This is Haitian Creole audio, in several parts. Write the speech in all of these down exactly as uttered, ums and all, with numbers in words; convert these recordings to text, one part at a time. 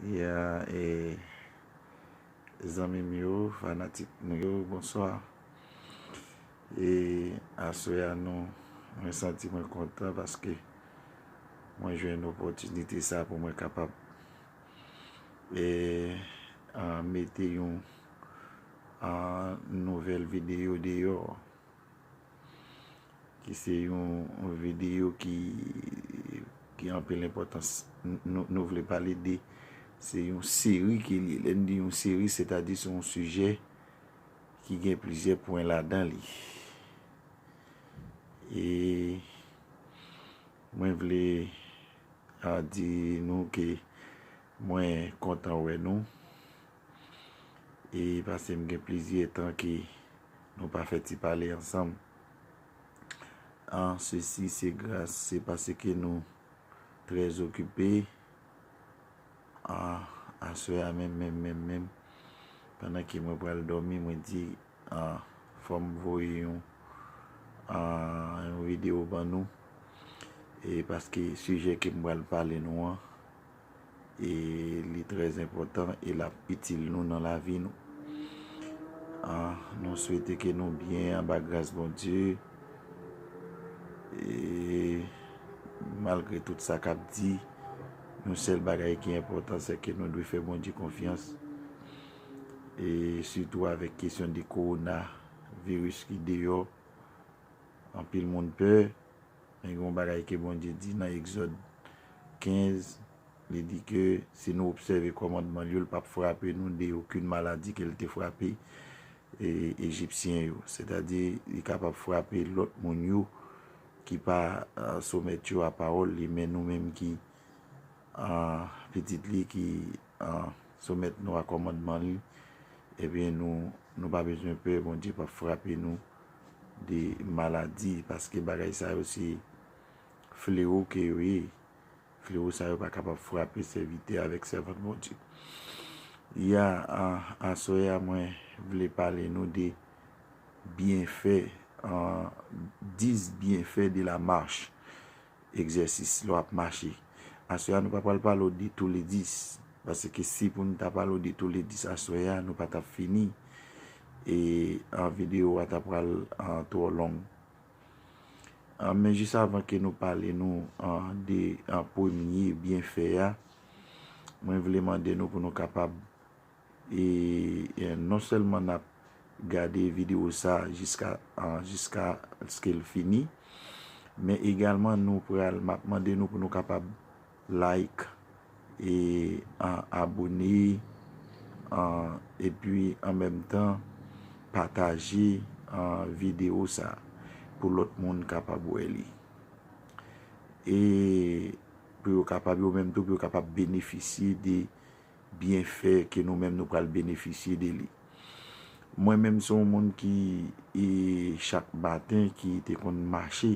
Ya, e, zanmi m yo, fanatik nou yo, bonswa. E aswè a nou, mwen santi mwen kontan paske mwen jwenn opòtinite sa pou mwen kapab, e, a, mete yon, a, nouvèl videyo deyò, ki se yon, yon videyo ki, ki anpil enpòtans. N-, nou, nou vle pale de, se yon seri ke li ye. Lè n di yon seri, sètadi se yon sijè ki gen plizyè pwen ladan li. E mwen vle, a, di nou ke mwen kontan wè nou. E paske m gen plizyè tan ke nou pa fè ti pale ansanm. An, sesi se gras, se paske nou trè okipe. An, aswè a menm, menm, menm, menm, pandan ke mwen pral dòmi, mwen di, an, fò m voye yon, an, yon videyo ban nou. E paske sijè ke m pral pale nou an, e li trè enpòtan e l ap itil nou nan lavi nou. Ah, nou swete ke nou byen anba gras Bondye. E malgre tout sa k ap di, yon sèl bagay ki enpòtan, se ke nou dwe fè Bondye konfyans. E sitou avèk kesyon de kowona viris ki deyò, anpil moun pè. Men gen yon bagay ke Bondye di nan Egzòd kenz, li di ke si nou obsève kòmandman l yo, l p ap frape nou de okenn maladi ke l te frape, e, Ejipsyen yo. Sètadi, li kapab frape lòt moun yo ki pa, a, soumèt yo a pawòl li, men nou menm ki, a, pitit li, ki, a, soumèt nou a kòmandman li, ebyen, nou, nou pa bezwen pè, Bondye p ap frape nou de maladi, paske bagay sa yo se flewo ke yo ye. Flewo sa yo pa kapab frape sèvitè avèk sèvant Bondye. Ya, a, aswè a, mwen vle pale nou de byenfè, a, dis byenfè de la mach, egzèsis lè w ap mache. Aswè a, nou pa pral pale w de tou le dis, paske si pou n ta pale w de tou le dis aswè a, nou pa t ap fini, e, a, videyo a ta pral, a, twò long. A, men jis avan ke nou pale nou, a, de, a, premye byenfè a, mwen vle mande nou pou nou kapab, e, e, non sèlman n ap gade videyo sa jiska, a, jiskaske l fini, men egalman nou pral, m ap mande nou pou nou kapab like, e, a, abone, a, epi an menm tan pataje, a, videyo sa pou lòt moun kapab wè li. E pou yo kapab, yo menm tou, pou yo kapab benefisye de byenfè ke nou menm nou pral benefisye de li. Mwen menm se yon moun ki, e, chak maten ki te konn mache,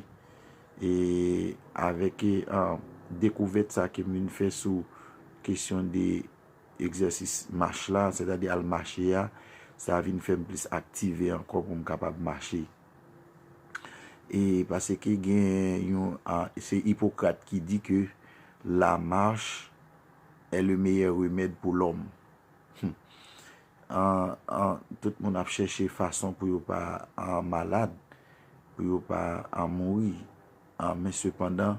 e avèk, e, a, dekouvèt sa ke m vin fè sou kesyon de egzèsis mach la, sètadi al mache a, sa vin fè m plis aktive ankò pou m kapab mache. E paske gen yon, a, se Ipokrat ki di ke la marche est le meilleur remède pour l'homme. An, an, tout moun ap chèche fason pou yo pa, an, malad, pou yo pa, an, mouri. An, men sepandan,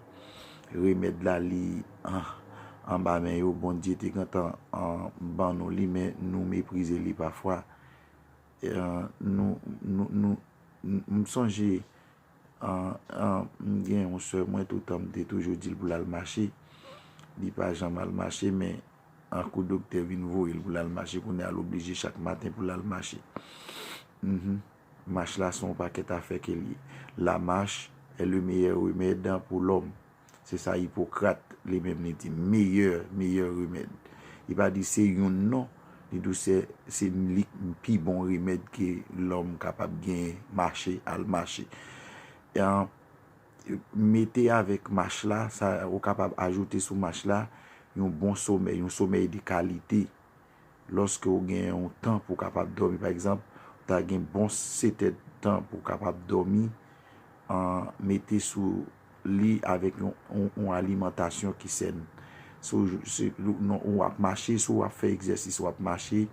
remèd la li, an, anba men yo, Bondye te gentan, an, ban nou li, men nou meprize li pafwa. E, an, nou, nou, nou, m, m sonje, an, an, m gen yon sè mwen, toutan m te toujou di l pou l al mache. Li pa janm al mache, men an kou doktè vin voye l pou l al mache, kounye a l oblije chak maten pou l al mache. Mhm. Mach la se yon pakèt afè ke l ye. La marche est le meilleur remède pour l'homme. Se sa Ipokrat li menm li di, meyè, meyè remèd. Li pa di se youn non, li di w se, se li k pi bon remèd ke lòm kapab genyen, mache, al mache. E, an, mete avèk mach la, sa ou kapab ajoute sou mach la, yon bon somèy, yon somèy de kalite. Lòske w gen yon tan pou w kapab dòmi, pa egzanp, w ta gen bon sèt èdtan pou w kapab dòmi, an, mete sou li avèk yon, yon, yon alimantasyon ki sèn. Si w, si, non, w ap mache, si w ap fè egzèsis, w ap mache,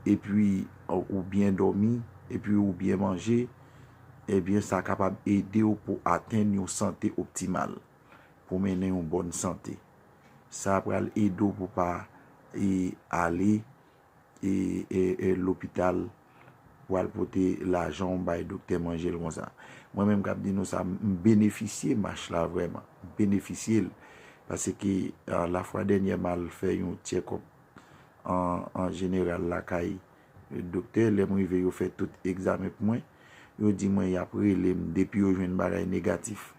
epi ou byen dòmi, epi ou byen manje, ebyen sa kapab ede w pou atenn yon sante optimal, pou mennen yon bòn sante. Sa pral ede w pou pa e, ale e, e, e lopital pou al pote lajan w bay doktè manje l konsa. Mwen menm k ap di nou sa, m benefisye mach la vrèman. M benefisye l. Paske lafwa dènyè m al fè yon tchèkòp an, an jeneral lakay doktè. Lè m rive, yo fè tout egzamen pou mwen. Yo di mwen y ap rele m depi yo jwenn bagay negatif.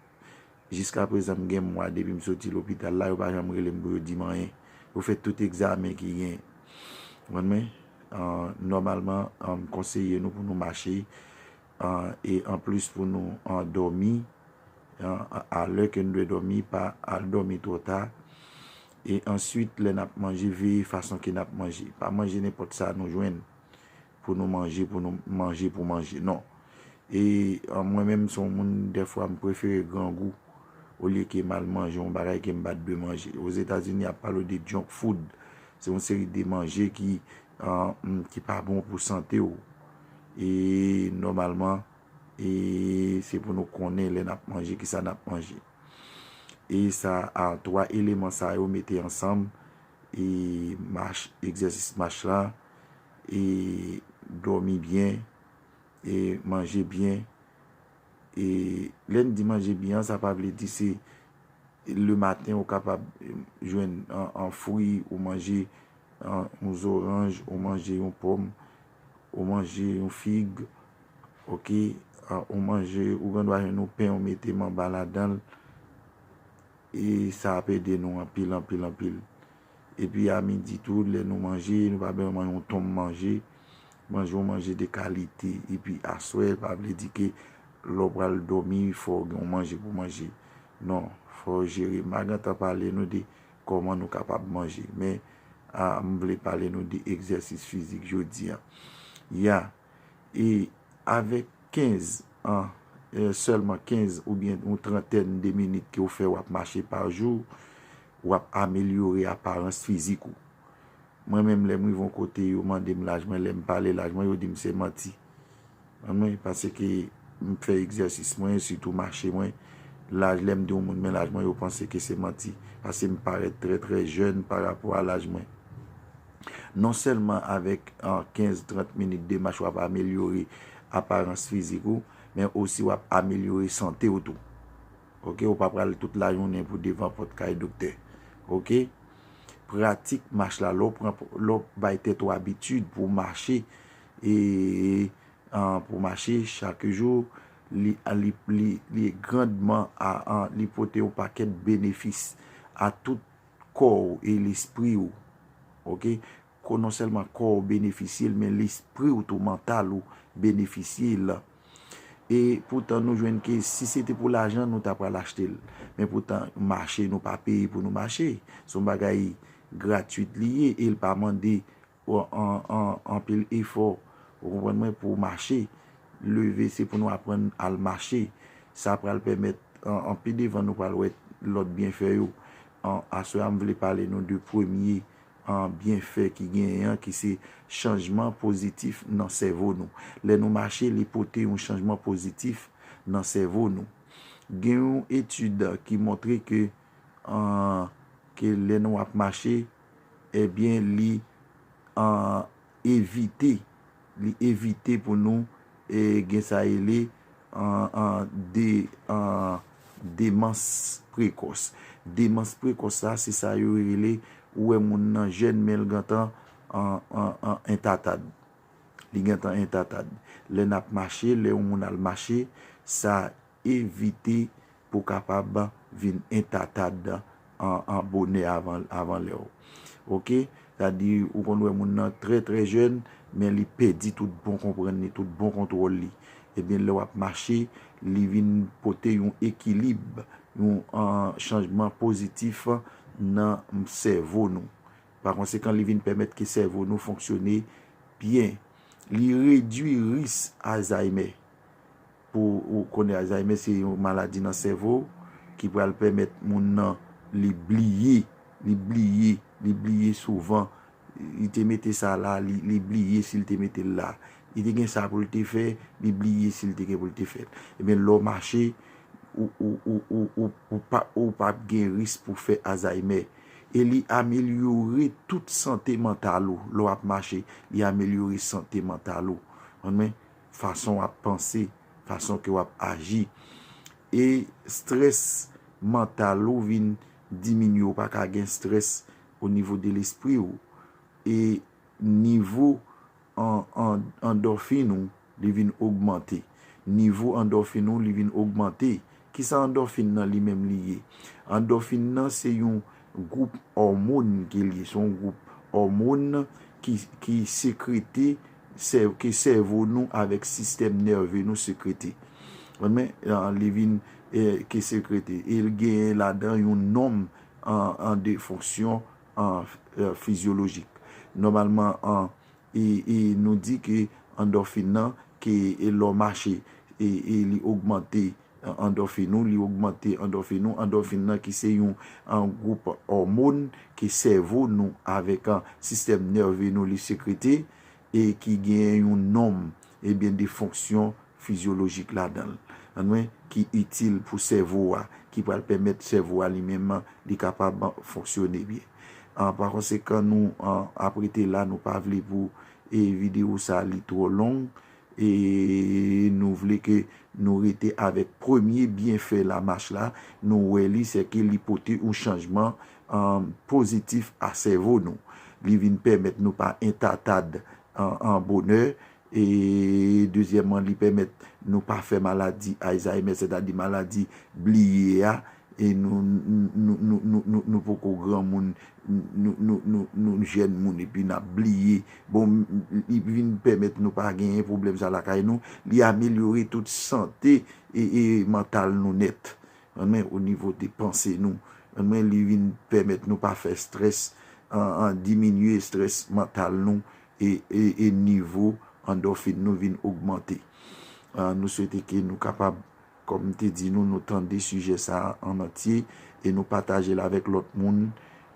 Jiskaprezan, m gen mwa depi m soti lopital la, yo pa janm rele m pou yo di m anyen. Yo fè tout egzamen ki gen. Konprann mwen? Nòmalman, m konseye nou pou nou mache, e anplis pou nou dòmi a lè ke nou dwe dòmi, pa al dòmi twò ta. E answit, lè n ap manje, veye fason ke n ap manje. Pa manje nenpòt sa nou jwenn pou nou manje, pou nou manje pou manje. Non. E mwen menm, se yon moun, dèfwa, m prefere grangou olye ke m al manje yon bagay ke m pa t dwe manje. Ozetazini, y ap pale w de junk food. Se yon seri de manje ki, ki pa bon pou sante w. E nòmalman, e se pou nou konnen lè n ap manje, kisa n ap manje. E sa, a, twa eleman sa yo mete ansanm, e mach, egzèsis mach la, e dòmi byen, e manje byen. E lè n di manje byen an, sa pa vle di se le maten ou kapab jwenn an, an fwi, ou manje an, yon zoranj, ou manje yon pòm, ou manje yon fig, oke, ou manje, ou gen dwa jwenn yon pen, ou mete manba ladan l. E sa ap ede nou anpil, anpil, anpil. Epi a midi tou, lè nou manje, nou pa bezwen manje yon tonm manje. Manje yon manje de kalite. Epi aswè, pa vle di ke lè w pral dòmi, fò w gen yon manje pou manje. Non, fò w jere. M pa gentan pale nou de kòman nou kapab manje. Men, a, m vle pale nou de egzèsis fizik jodi a. Ya, e avèk kenz an, e, sèlman kenz oubyen yon trantèn de minit ke w fè w ap mache pa jou, w ap amelyore aparans fizik ou. Mwen menm, lè m rive yon kote, yo mande m laj mwen, lè m pale laj mwen, yo di m se manti. Konprann mwen, paske m fè egzèsis mwen, sitou mache mwen. Laj, lè m di yon moun men laj mwen, yo panse ke se manti. Paske m parèt trè, trè jèn pa rapò a laj mwen. Non sèlman avèk, a, kenz, trant minit de mach, w ap amelyore aparans fizik ou, men osi w ap amelyore sante w tou. Oke, ou pa pral tout lajounen pou devan pòt kay doktè. Oke? Pratik mach la, lè w pran, lè w bay tèt ou abitid pou w mache, e, a, pou w mache chak jou, li, li, li, li grandman, a, a, li pote yon pakèt benefis a tout kò w e lespri w. Oke? Kò, non sèlman kò w benefisye l, men lespri w tou, mantal ou benefisye l. E poutan nou jwenn ke si se te pou lajan, nou ta pral achte l. Men poutan, mache, nou pa peye pou nou mache. Se yon bagay gratwit li ye e l pa mande an, an, an, anpil efò, ou konprann mwen, pou w mache. Leve, se pou nou aprann al mache. Sa pral pèmèt, an, an pi devan, nou pral wè lòt byenfè yo. An, aswè a, m vle pale nou de premye, an, byenfè ki genyen an, ki se chanjman pozitif nan sèvo nou. Lè nou mache, li pote yon chanjman pozitif nan sèvo nou. Gen yon etid ki montre ke, an, ke lè nou ap mache, ebyen, li, an, evite, li evite pou nou, e, gen sa rele, an, an, de, an, demans prekòs. Demans prekòs la, se sa yo rele, ou wè moun nan jèn, men l gentan, an, an, an, entatad. Li gentan entatad. Lè n ap mache, lè yon moun al mache, sa evite pou w kapab vin entatad an, an bonè avan, avan lè w. Oke? Sa di, ou konn wè moun nan trè, trè jèn, men li pèdi tout bon konprann li, tout bon kontwòl li. Ebyen, lè w ap mache, li vin pote yon ekilib, yon, an, chanjman pozitif nan sèvo nou. Pa konsekan, li vin pèmèt ke sèvo nou fonksyone byen. Li redui risk Alzheimer. Pou ou konnen, Alzheimer se yon maladi nan sèvo ki pral pèmèt moun nan li bliye, li bliye, li bliye souvan. Li te mete sa la, li, li bliye si l te mete l la. Li te gen sa pou l te fè, li bliye si l te gen pou l te fè l. Ebyen, lè w mache, ou, ou, ou, ou, ou, ou pa, ou p ap gen risk pou fè Alzheimer. E li amelyore tout sante mantal ou. Lè w ap mache, li amelyore sante mantal ou. Konprann mwen? Fason w ap panse, fason ke w ap aji. E strès mantal ou vin diminye, ou pa ka gen strès o nivo de lespri w. E nivo an, an, andòfin ou, li vin ogmante. Nivo andòfin ou, li vin ogmante. Kisa andòfin nan li menm li ye? Andòfin nan se yon gwoup òmòn ke li ye. Se yon gwoup òmòn ki, ki sekrete, sè-, ke sèvo nou avèk sistèm nève nou sekrete. Men, ah, li vin, eh, ke sekrete. E l genyen ladan yon nonm an, an de fonksyon, an, eh, fizyolojik. Nòmalman, an, e, e nou di ke andòfin nan, ke, e lè w mache, e, e li ogmante, an, andòfin ou, li ogmante andòfin ou, andòfin nan ki se yon, an, gwoup òmòn ke sèvo nou avèk, an, sistèm nève nou li sekrete, e ki gen yon nonm, ebyen, de fonksyon fizyolojik ladan l, konprann mwen, ki itil pou sèvo a, ki pral pèmèt sèvo a li menm li kapab fonksyone byen. An, pa konsekan, nou, an, ap rete la, nou pa vle pou, e, videyo sa li twò long, e nou vle ke nou rete avèk premye byenfè lamach la, nou wè li, se ke li pote yon chanjman, an, pozitif a sèvo nou. Li vin pèmèt nou pa entatad an, an bonè, e dezyèmman, li pèmèt nou pa fè maladi Alzheimer, sètadi maladi bliye a, e nou, nou, nou, nou, nou, nou poko granmoun, nou, nou, nou, nou jèn moun, epi n ap bliye. Bon, li vin pèmèt nou pa genyen pwoblèm sa lakay nou. Li amelyore tout sante e, e mantal nou nèt. Konprann mwen, o nivo de panse nou. Konprann mwen, li vin pèmèt nou pa fè strès, an, an diminye strès mantal nou e, e, e nivo andòfin nou vin ogmante. An, nou swete ke nou kapab, kòm m te di nou, nou tande sijè sa a an antye e nou pataje l avèk lòt moun.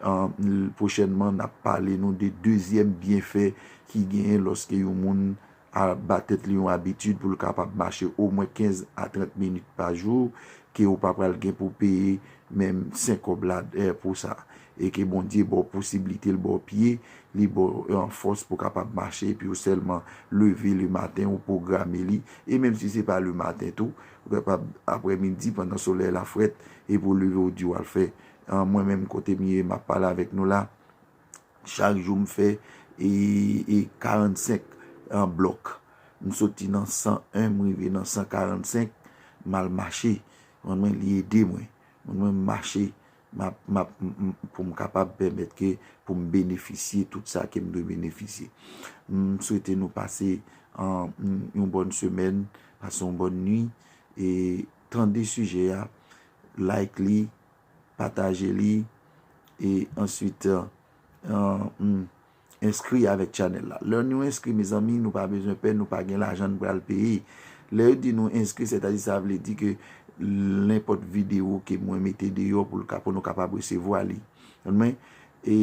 An, l-, pwochènman, n ap pale nou de dezyèm byenfè ki genyen lòske yon moun a ba tèt li yon abitid pou l kapab mache omwen kenz a trant minit pa jou, ke ou pa pral gen pou peye menm senk kòb la, eh, pou sa. E ke Bondye ba w posiblite, l ba w pye, li ba w, eh, fòs pou w kapab mache, epi w sèlman leve le maten, ou pwograme li. E menm si se pa le maten tou, ou kapab aprèmidi pandan solèy la frèt, epi w leve, w di w al fè. Ah, mwen menm, kote m ye, m ap pale avèk nou la, chak jou m fè, e, e karannsenk, an, blòk. M soti nan san en, m rive nan san karannsenk, m al mache. Mwen, mwen, li ede mwen. Mwen, mwen, m mache, m ap, m ap, m, m, pou m kapab pèmèt ke, pou m benefisye tout sa ke m dwe benefisye. M swete nou pase, an, yon bòn semèn, pase yon bòn nwi, e tande sijè a, like li, pataje li, e answit, an, hmm, enskri avèk chanèl la. Lè nou enskri, mezanmi, nou pa bezwen pè, nou pa gen lajan n pral peye. Lè yo di nou enskri, sètadi sa vle di ke nenpòt videyo ke mwen mete deyò pou l ka, pou nou kapab resevwa li. Konprann mwen? E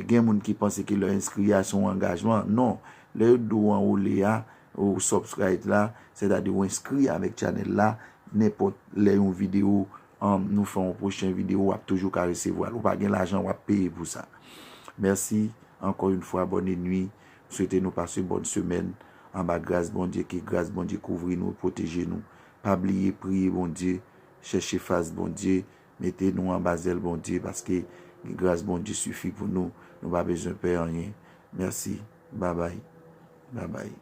gen moun ki panse ke lè enskri a se yon angajman. Non. Lè yo di w anwole a, ou subscribe la, sètadi w enskri avèk chanèl la, nenpòt lè yon videyo, an, nou fè yon pwochen videyo, w ap toujou ka resevwa l. Ou pa gen lajan w ap peye pou sa. Mèsi ankò yon fwa, bòn nwi. M swete nou pase bòn semèn anba gras Bondye, ke gras Bondye kouvri nou, pwoteje nou. Pa bliye priye Bondye, chèche fas Bondye, mete nou anba zèl Bondye, paske gras Bondye sifi pou nou. Nou pa bezwen pè anyen. Mèsi. Babay. Babay.